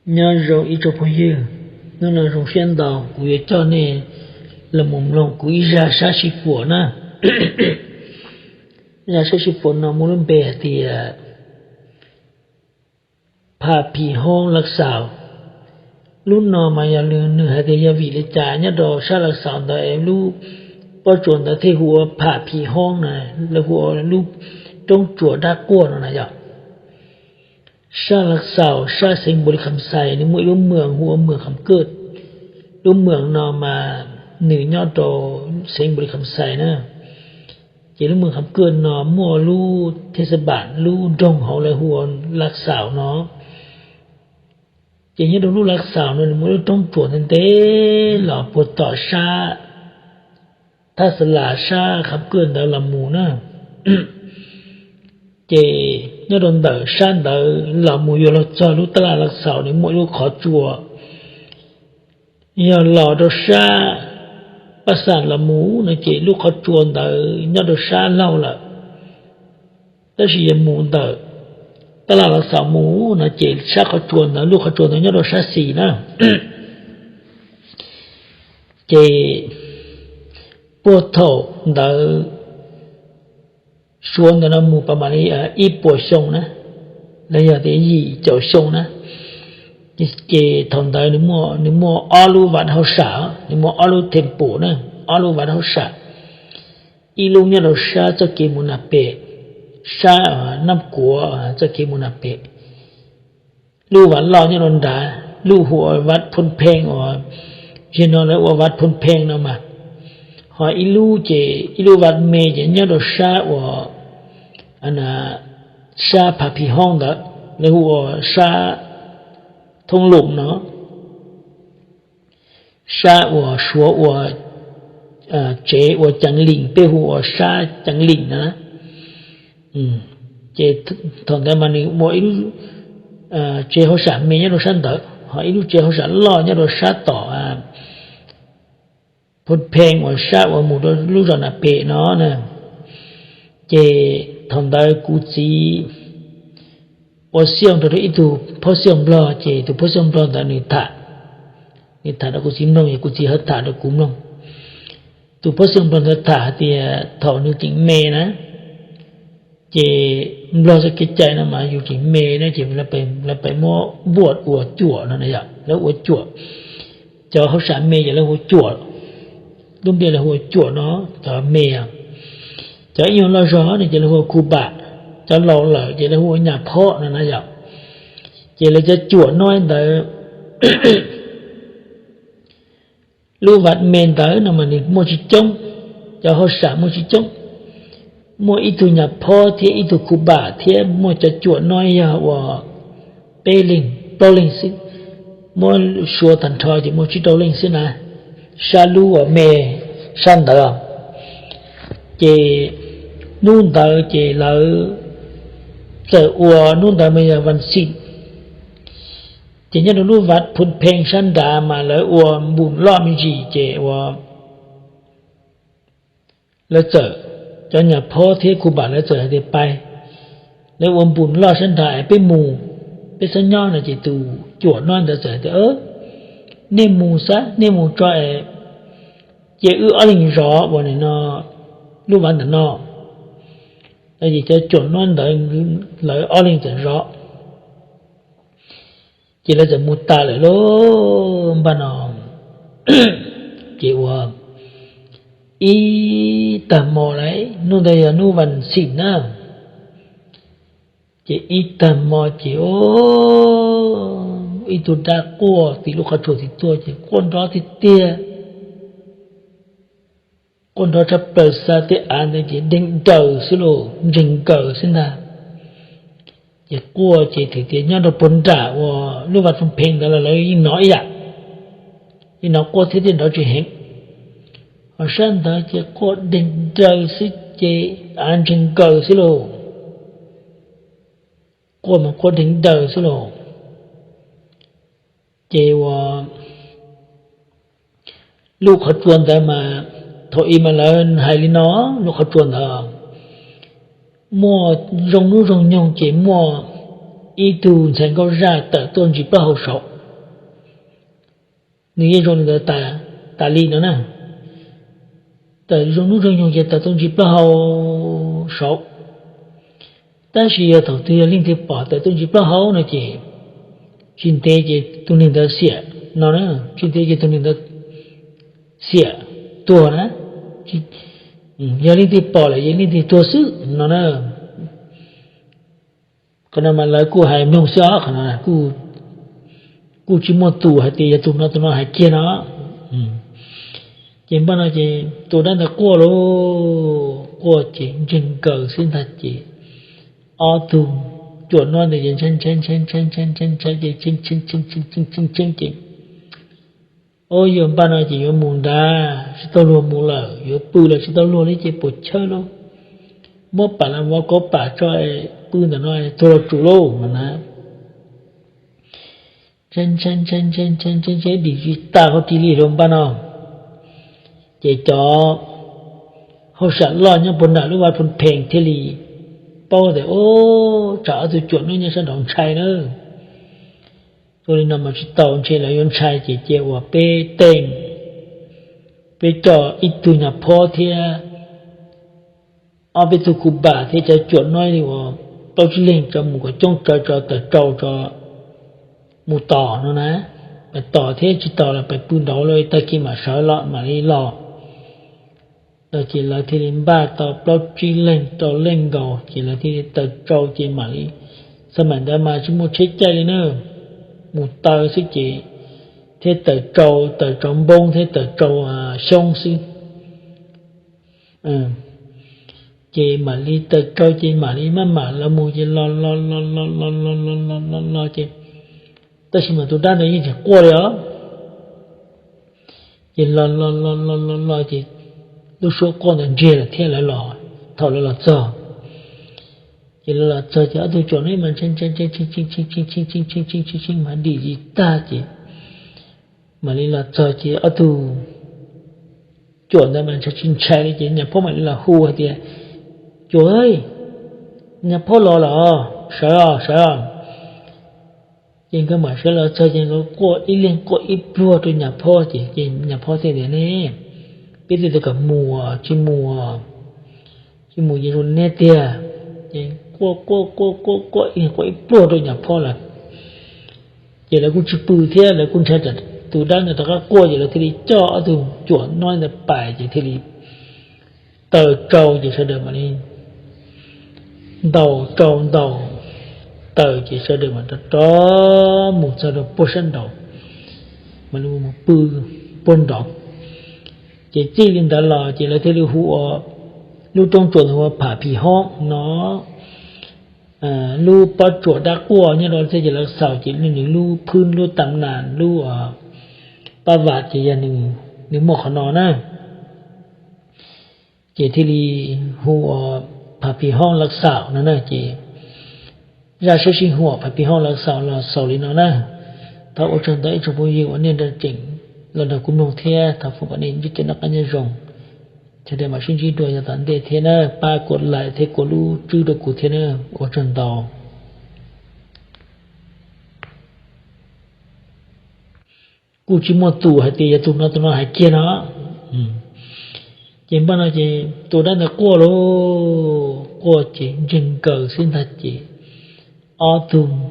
Nyob zoo ib tsoom phooj ywg, hnub no zoo siab ntau kuv yuav coj nej los mus mloog kuv ib zaj sab sib puas na. Zaj sab sib puas no muaj lub npe hais tias Pham Phim Hoob Lav Xaus. Lub no mas yog nws hais tias yog vim li cas nyob rau sab Lav Xaus ntawd es lub pob tsuas ntawd thiaj hu ua Pham Phim Hoob na, lawv hu ua lub roob tsuas dab quaj no na yog. Sab Lav Xaus sab xeev Npaus Lis Kham Xais nws muaj ib lub moos hu ua moos Kham Kaj. Lub moos no mas nws nyob rau xeev Npaus Lis Kham Xais na. Ces lub moos Kham Kaj no muaj lub thej xa npam lub nroog hauv lawv hu ua Lav Xaus no. Ces nyob rau lub Lav Xaus no nws muaj lub roob tsuas ntev ntev los puag tom sab thaj xa las sab Kham Kaj ntawd los mus na. Ces nyob rau ntawm sab ntawd los mus yuav luag txog lub taj laj Lav Xaus nws muaj ib lub qhov tsua. Yog los rau sab Paj Xaj los mus no ces lub qhov tsua ntawd nyob rau sab laug lawm. Tab sis yog mus ntawm taj laj Lav Xaus mus no ces sab qhov tsua ntawd lub qhov tsua ntawd nyob rau sab xis na. Ces puag thaum ntawd Suav ntawd no mus pas mam li ib puas xyoo na, los yog tias yim caum xyoo na. Ces thaum ntawd nws muaj ob lub vaj hauj sam, nws muaj ob lub thej pum na, ob lub vaj hauj sam. Ib lub nyob rau sab txoj kev mus Nas Pem, sab Nab Kuav txoj kev mus Nas Pem. Lub vaj loj nyob rau nrad, lub hu ua vaj Phoo Pheej uas, zim no lawv ua vaj Phoo Pheej no mas. Ho ib lub ces ib lub vaj me ces nyob rau sab uas, sab Pham Phim Hoob ntawd lawv hu ua sab Thoob Loos no. Sab uas Suav ua tsev ua Ceev Lim, peb hu ua sab Ceev Lim no na. Ces thaum ntawd mas nws ua ib tsev hauj sam me nyob rau sab ntawd, ho ib lub tsev hauj sam loj nyob rau sab tom Phoo Pheej uas sab uas mus rau lub zos Nas Pem no na. Ces thaum ntawd kuv txiv ua xiaj rau ib tug phob xiaj nplog, ces tus phob xiaj nplog ntawd nws tham, nws tham rau kuv txiv mloog, kuv txiv ho tham rau kuv mloog. Tus phob xiaj nplog ntawd tham hais tias thaum nws tseem me na, ces nplog txoj kev cai no mas yus tseem me na ces lawv pem muab npuaj ua cuam no na yom, lawv ua cuam. Cov hauj sam me ces lawv hu cuam, lub npe lawv hu ua cuam no, cov me. Cov ib nyuag loj zog no ces lawv hu ua khu pam, cov laus lawm ces lawv hu ua nyam phob no na yom. Ces lawv cov cuam no ntawd, lub vaj me ntawd no mas nws muaj tsis coob, cov hauj sam muaj tsis coob. Muaj ib tug nyam phob thiab ib tug khu pam thiab muaj cov cuam no yog uas peb leeg plaub leeg xwb, muab suav tag nrho ces muaj tsib rau leej xwb na, sab lub uas me sab ntawd. Ces hnub ntawd ces lawv txawm ua, hnub ntawd mas yog vas xim, ces nyob rau lub vaj Phoo Pheej sab nrad mas lawv ua npus loj me ntsis ces ua lawv txawm, cov nyam phob thiab khu pam lawv txawm hais tias pais, lawv ua npus loj sab nrad es peb mus, peb txhob nyob no ces tus cuam no ntawd txawm hais tias, nej mus xwb, nej mus tso es cia wb ob leeg zov uas nim no lub vaj ntawm no. Ces cov cuam no ntawd lawv ob leeg txawm zov, ces lawv txawm mus tas lawm lauj. Npaj no ces ua ib tag hmo lauj, hnub ntawd yog hnub vas xim na, ces ib tag hmo ces ib tug dab quaj tim lub qhov tsua tim tuaj ces quaj nrov tiag tiag, quaj nrov tshaj plaws, xa tej av ntawd ces deeg daws xwb lauj, ntseeg nkaws xwb ntag. Ces quaj ces tias nyob rau puag nram uas lub vaj Phoo Pheej ntawd los lawv yeej hnov ib yam, yeej hnov quaj thiab tej nrov tsis heev. Ho sab ntawd ces quaj deeg daws xwb ces av ntseeg nkaws xwb lauj, quaj mas quaj deeg daws xwb lauj. Ces ua lub qhov tsua ntawd mas, thaum ub mas lawv hais li no, lub qhov tsua ntawd muaj zoo hnub zoo nyoog ces muaj ib tug ntxhais nkauj zaj tawm tuaj ntsis plaub hau saud, nws yeej zoo li ntawd tas li no na. Tawm zoo hnub zoo nyoog ces tawm tuaj ntsis plaub hau saud. Tab sis yog thaum twg yog leej twg pom tawm tuaj ntsis plaub hau no ces tsis ntev ces tus neeg ntawd xiam no na, tsis ntev ces tus neeg ntawd xiam tuag na, yog leej twg pom lawm ces leej twg tuag xwb no na. Qhov no mas lawv kuj hais mloog xwb os, qhov no kuj tsis muaj tus hais tias yog tus no tus no hais kiag no. Ces npaj no ces tus dab ntawd quaj lauj, quaj ces ntseeg nkaws xwb ntag ces ob tug cuam noib ntawd ces ntshai ntshai ntshai ntshai ntshai ntshai ntshai ces ntshai ntshai ntshai ntshai ntshai ces, o, yuav npaj no ces yuav mus nrad tsis tau luag mus lawm, yuav pw los tsis tau luag li ces puas chawj lauj, muab pam las vov kauv pam tso, pw ntawm no tuag los tsum lauj no na. Ntshai ntshai ntshai ntshai ntshai ntshai ntshai dim tsis tas hauv ris li rau npaj no. Ces cov hauj sam loj nyob puag nram lub vaj Phoo Phees thiaj li paub tias, o, tsam ob tug cuam noib nyob sab nraud ntshai na. Ua li no mas tsis tau, ntshe lawv yuav ntshai ces cia uas peb teej, peb coj ib tug nyuag phob thiab ob peb tug ku pam thiab cov cuam noib li uas plaub tsib leeg tso mus kom coob tso, tawm rau tso mus tos no na. Tos thiab tsis tos los pais pw nraud lawm, tag kis mam sawv los mam li los. Ces lawv thiaj li npaj tau plaub tsib leeg rau leej nkaus ces lawv thiaj li tawm rau ces mam li, xab maim ntawd mas tsis muaj tsheb caij li na, mus taw xwb ces thiab tawm rau, tawm rau npoob thiab tawm rau xyoob xwb. Ces mam li tawm rau ces mam li maj mam los mus ces los los los los los los los los los ces, tab sis mas tus dab ntawd yeej tsis quaj li os. Ces los los los los los los ces lub suab quaj ntawd ntsiag lawm thiab lawv los, thaum lawv los txog, ces lawv los txog ces ob tug cuam noib mas ntshai ntshai ntshai ntshai ntshai ntshai ntshai ntshai ntshai ntshai ntshai ntshai mas dim tsis tag ces mam li los txog ces ob tug cuam ntawd mas ntshai tsis ntshai li ces nyuam phob mam li los hu hais tias, cuam, nyuam phob los los, sawv os sawv os. Ces nkawd mam sawv los txog ces nkawd quaj ib leeg quaj ib pluag rau nyuam phob ces, ces nyuam phob thiaj tias ne, peb twb tias kom mus tsis mus, tsis mus ces zoo neb tiag. Ces quaj quaj quaj quaj quaj ib leeg quaj ib pluag rau nyuam phob lawm. Ces lawv kuj tsis pw thiab lawv kuj ntshai tsam tus dab ntawd rov qab quaj ces lawv thiaj li coj ob tug cuam noib ntawd pais ces thiaj li taws rau ces sawv daws mam li ntaus rau ntaus taws ces sawv daws mam rov rov mus txog rau puag sab nraud, mam li mus pw puag nraud. Ces txij li ntawd los ces lawv thiaj li hu ua lub roob tsuas ntawd ua Pham Phim Hoob no. Lub pob tsuas dab quaj nyob rau txij ces lawv xaus ces nws lub phwb lub tam nas lub pab vam ces yog nws muaj qhov no na. Ces thiaj li hu ua Pham Phim Hoob lawv xaus no na ces zaj sab sij huam Pham Phim Hoob lawv xaus los xaus li no na. Thov ua tsaug ntau ib tsoom phooj ywg uas nej nrog tseem los nrog kuv mloog thiab thov foom kom nej ntsib kev noj qab nyob zoo. Sawv daws mam sib ntsib dua yav tom ntej thiab na, pab kuv like thiab kuv lub tswb rau kuv thiab na, ua tsaug ntau. Kuj tsis muaj tus hais tias yog tus no tus no hais kiag no. Ces npaj no ces tus dab ntawd quaj lauj, quaj ces ntseeg nkaws xwb ntag ces ob tug